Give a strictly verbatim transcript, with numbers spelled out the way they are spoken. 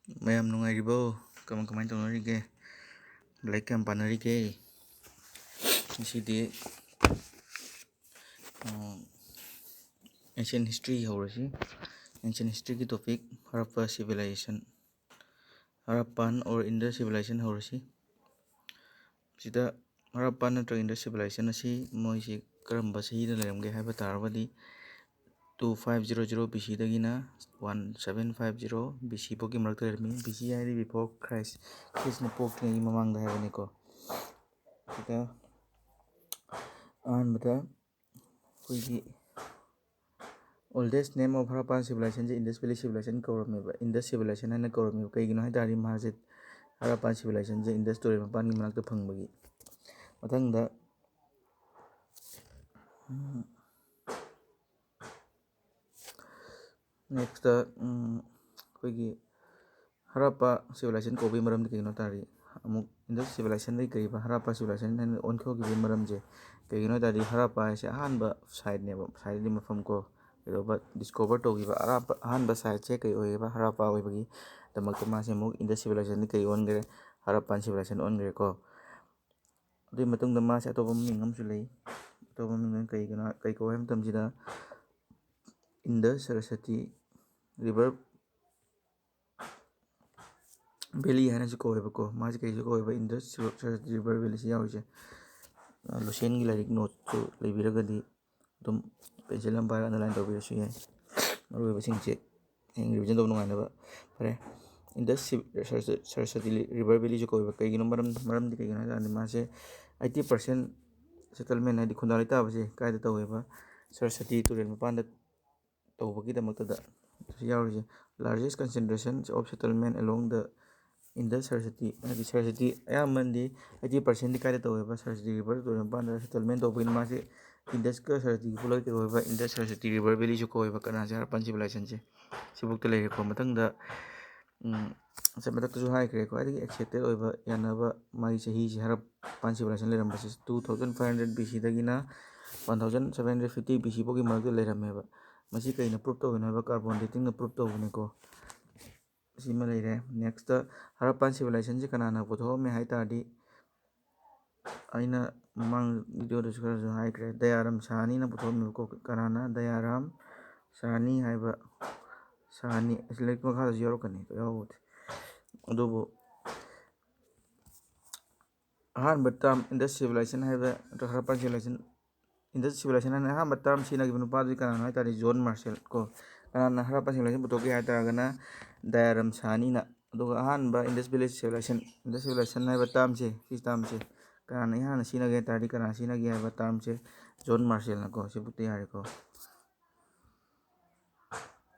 ꯃꯌꯥꯝ ꯅꯨꯡꯉꯥꯏꯔꯤꯕꯣ? ꯀꯃꯥꯏ ꯀꯃꯥꯏ ꯇꯧꯅꯔꯤꯒꯦ? ꯂꯥꯏꯔꯤꯛ ꯀꯌꯥꯝ ꯄꯥꯅꯔꯤꯒꯦ? ꯉꯁꯤꯗꯤ ancient history ꯍꯧꯔꯁꯤ꯫ Ancient historyꯒꯤ topic, Harappa civilization, Harappan or Indus civilization ꯍꯧꯔꯁꯤ꯫ ꯁꯤꯗ Harappa ꯅꯠꯇ꯭ꯔꯒ Indus civilization ꯑꯁꯤ ꯃꯣꯏꯁꯤ ꯀꯔꯝꯕ ꯆꯍꯤꯗ ꯂꯩꯔꯝꯒꯦ ꯍꯥꯏꯕ ꯇꯥꯔꯕꯗꯤ, two five zero zero B C ꯗꯒꯤꯅ one seven five zero B C ꯐꯥꯎꯒꯤ ꯃꯔꯛꯇ ꯂꯩꯔꯝꯃꯤ꯫ B C ꯍꯥꯏꯗꯤ before Christ, ꯈ꯭ꯔꯤꯁꯅ ꯄꯣꯛꯇ꯭ꯔꯤꯉꯩꯒꯤ ꯃꯃꯥꯡꯗ ꯍꯥꯏꯕꯅꯤꯀꯣ꯫ ꯁꯤꯗ ꯑꯍꯥꯟꯕꯗ ꯑꯩꯈꯣꯏꯒꯤ oldest name of Harappan civilizationꯁꯦ Indus Valley civilization ꯀꯧꯔꯝꯃꯦꯕ, Indus civilization ꯍꯥꯏꯅ ꯀꯧꯔꯝꯃꯦꯕ꯫ ꯀꯩꯒꯤꯅꯣ ꯍꯥꯏ ꯇꯥꯔꯗꯤ ꯃꯥꯁꯦ Harappan civilizationꯁꯦ Indus ꯇꯨꯔꯦꯜ ꯃꯄꯥꯟꯒꯤ ꯃꯅꯥꯛꯇ ꯐꯪꯕꯒꯤ꯫ ꯃꯊꯪꯗ, ꯎꯝ, next, ꯎꯝ, ꯑꯩꯈꯣꯏꯒꯤ Harappa civilization ꯀꯧꯕꯒꯤ ꯃꯔꯝꯗꯤ ꯀꯩꯒꯤꯅꯣ ꯍꯥꯏ ꯇꯥꯔꯗꯤ, ꯑꯃꯨꯛ Indus civilizationꯗꯒꯤ ꯀꯔꯤꯕ Harappa civilization ꯍꯥꯏꯅ ꯑꯣꯟꯊꯣꯛꯈꯤꯕꯒꯤ ꯃꯔꯝꯁꯦ ꯀꯩꯒꯤꯅꯣ ꯍꯥꯏ ꯇꯥꯔꯗꯤ, Harappa ꯍꯥꯏꯁꯦ ꯑꯍꯥꯟꯕ siteꯅꯦꯕ, site ꯍꯥꯏꯗꯤ ꯃꯐꯝ ꯀꯣ, ꯀꯩꯗꯧꯕ discover ꯇꯧꯈꯤꯕ ꯑꯔꯥꯞꯄ ꯑꯍꯥꯟꯕ siteꯁꯦ ꯀꯩ ꯑꯣꯏꯌꯦꯕ, Harappa ꯑꯣꯏꯕꯒꯤ ꯗꯃꯛꯇ ꯃꯥꯁꯦ ꯑꯃꯨꯛ Indus civilizationꯗꯤ ꯀꯩ ꯑꯣꯟꯈ꯭ꯔꯦ, Harappan civilization ꯑꯣꯟꯈ꯭ꯔꯦꯀꯣ꯫ ꯑꯗꯨꯒꯤ ꯃꯇꯨꯡꯗ ꯃꯥꯁꯦ ꯑꯇꯣꯞꯄ ꯃꯃꯤꯡ ꯑꯃꯁꯨ ꯂꯩ꯫ ꯑꯇꯣꯞꯄ ꯃꯃꯤꯡ ꯑꯃ ꯀꯩꯒꯤꯅꯣ, ꯀꯩ ꯀꯧꯋꯦ ꯍꯥꯏꯕ ꯃꯇꯝꯁꯤꯗ, Indus Saraswati River Valley ꯍꯥꯏꯅꯁꯨ ꯀꯧꯋꯦꯕꯀꯣ꯫ ꯃꯥꯁꯦ ꯀꯩꯁꯨ ꯀꯧꯋꯦꯕ, Indus Saraswati River Valleyꯁꯤ ꯌꯥꯎꯔꯤꯁꯦ꯫ ꯑ, ꯂꯨꯁꯦꯟꯒꯤ ꯂꯥꯏꯔꯤꯛ noteꯁꯨ ꯂꯩꯕꯤꯔꯒꯗꯤ ꯑꯗꯨꯝ pencil ꯑꯃ ꯄꯥꯏꯔꯒ underline ꯇꯧꯕꯤꯔꯁꯨ ꯌꯥꯏ꯫ ꯃꯔꯨꯑꯣꯏꯕꯁꯤꯡꯁꯦ ꯍꯌꯦꯡ revision ꯇꯧꯕ ꯅꯨꯡꯉꯥꯏꯅꯕ꯫ ꯐꯔꯦ, Indus Saraswati River Valleyꯁꯨ ꯀꯧꯋꯦꯕ꯫ ꯀꯩꯒꯤꯅꯣ ꯃꯔꯝ, ꯃꯔꯝꯗꯤ ꯀꯩꯒꯤꯅꯣ ꯍꯥꯏ ꯀꯥꯟꯗ, ꯃꯥꯁꯦ eighty percent settlement ꯍꯥꯏꯗꯤ ꯈꯨꯟꯗꯥ ꯂꯩꯇꯥꯕꯁꯦ ꯀꯥꯏꯗ ꯇꯧꯋꯦꯕ? ꯁꯔꯁꯇꯤ ꯇꯨꯔꯦꯜ ꯃꯄꯥꯟꯗ ꯇꯧꯕꯒꯤꯗꯃꯛꯇꯗ ꯌꯥꯎꯔꯤꯁꯦ꯫ Largest concentration of settlement along the Indus Saraswati, ꯍꯥꯏꯗꯤ ꯁꯔꯁꯇꯤ ꯑꯌꯥꯝꯕꯅꯗꯤ eighty percentꯗꯤ ꯀꯥꯏꯗ ꯇꯧꯋꯦꯕ? ꯁꯔꯁꯇꯤ river ꯇꯨꯔꯦꯜ ꯃꯄꯥꯟꯗ settlement ꯇꯧꯕꯒꯤꯅ ꯃꯥꯁꯦ Indusꯀ ꯁꯔꯁꯇꯤꯒꯤ ꯄꯨꯜꯂꯒ ꯀꯩꯗꯧꯋꯦꯕ? Indus Saraswati River Valleyꯁꯨ ꯀꯧꯋꯦꯕ꯫ ꯀꯅꯥꯁꯦ? Harappan civilizationꯁꯦ꯫ ꯁꯤꯐꯥꯎꯗ ꯂꯩꯔꯦꯀꯣ꯫ ꯃꯊꯪꯗ, ꯎꯝ, ꯉꯁꯥꯏ ꯃꯊꯛꯇꯁꯨ ꯍꯥꯏꯈ꯭ꯔꯦ, ꯈ꯭ꯋꯥꯏꯗꯒꯤ accepted ꯑꯣꯏꯕ ꯌꯥꯅꯕ ꯃꯥꯒꯤ ꯆꯍꯤꯁꯦ Harappan civilization ꯂꯩꯔꯝꯕꯁꯦ two thousand five hundred B Cꯗꯒꯤꯅ one thousand seven hundred fifty B C ꯐꯥꯎꯒꯤ ꯃꯔꯛꯇ ꯂꯩꯔꯝꯃꯦꯕ꯫ ꯃꯁꯤ ꯀꯩꯅ prove ꯇꯧꯔꯤꯅꯣ ꯍꯥꯏꯕ? Carbon datingꯅ prove ꯇꯧꯕꯅꯤꯀꯣ꯫ ꯁꯤꯃ ꯂꯩꯔꯦ꯫ ꯅꯦꯛꯁꯇ ꯍꯔꯞꯄꯥꯟ ꯁꯤꯚꯤꯂꯥꯏꯖꯦꯁꯟꯁꯤ ꯀꯅꯥꯅ ꯄꯨꯊꯣꯛꯑꯝꯃꯦ ꯍꯥꯏ ꯇꯥꯔꯗꯤ, ꯑꯩꯅ ꯃꯃꯥꯡ ꯚꯤꯗꯤꯑꯣꯗꯁꯨ ꯈꯔꯁꯨ ꯍꯥꯏꯈ꯭ꯔꯦ, ꯗꯌꯥꯔꯝ ꯁꯥꯍꯅꯤꯅ ꯄꯨꯊꯣꯛꯑꯝꯃꯦꯕꯀꯣ꯫ ꯀꯅꯥꯅ? ꯗꯌꯥꯔꯥꯝ ꯁꯥꯍꯅꯤ ꯍꯥꯏꯕ, ꯁꯥꯍꯅꯤ, ꯑꯁꯤ ꯂꯥꯏꯔꯤꯛ ꯃꯈꯥꯗꯁꯨ ꯌꯥꯎꯔꯛꯀꯅꯤ, ꯌꯥꯎꯕꯗꯤ꯫ ꯑꯗꯨꯕꯨ ꯑꯍꯥꯟꯕ ꯇꯥꯔꯝ ꯏꯟꯗꯁ ꯁꯤꯚꯤꯂꯥꯏꯖꯦꯁꯟ ꯍꯥꯏꯕ ꯅꯠꯇ꯭ꯔꯒ ꯍꯔꯞꯄꯥꯟ ꯁꯤꯚꯤꯂꯥꯏꯖꯦꯁꯟ, ꯏꯟꯗꯁ ꯁꯤꯚꯤꯂꯥꯏꯖꯦꯁꯟ ꯍꯥꯏꯅ ꯑꯍꯥꯟꯕ ꯇꯥꯔꯝ ꯁꯤꯖꯤꯟꯅꯈꯤꯕ ꯅꯨꯄꯥꯗꯨꯗꯤ ꯀꯅꯥꯅꯣ ꯍꯥꯏ ꯇꯥꯔꯗꯤ, ꯖꯣꯟ ꯃꯥꯔꯁꯦꯜ ꯀꯣ꯫ ꯀꯅꯥꯅ ꯍꯔꯞꯄꯥꯟ ꯁꯤꯚꯤꯂꯥꯏꯖꯦꯁꯟ ꯄꯨꯊꯣꯛꯈꯤ ꯍꯥꯏ ꯇꯥꯔꯒꯅ, ꯗꯌꯥꯔꯝ ꯁꯥꯍꯅꯤꯅ꯫ ꯑꯗꯨꯒ ꯑꯍꯥꯟꯕ Indus village civilisation, Indus civilisation ꯍꯥꯏꯕ ꯇꯥꯔꯝꯁꯦ, ꯁꯤ ꯇꯥꯔꯝꯁꯦ ꯀꯅꯥꯅ ꯏꯍꯥꯟ ꯍꯥꯟꯅ ꯁꯤꯖꯤꯟꯅꯒꯦ ꯍꯥꯏ ꯇꯥꯔꯗꯤ, ꯀꯅꯥ ꯁꯤꯖꯤꯟꯅꯒꯦ ꯍꯥꯏꯕ ꯇꯥꯔꯝꯁꯦ, ꯖꯣꯟ ꯃꯥꯔꯁꯦꯜꯅꯀꯣ꯫ ꯁꯤꯕꯨꯛꯇꯤ ꯌꯥꯔꯦꯀꯣ꯫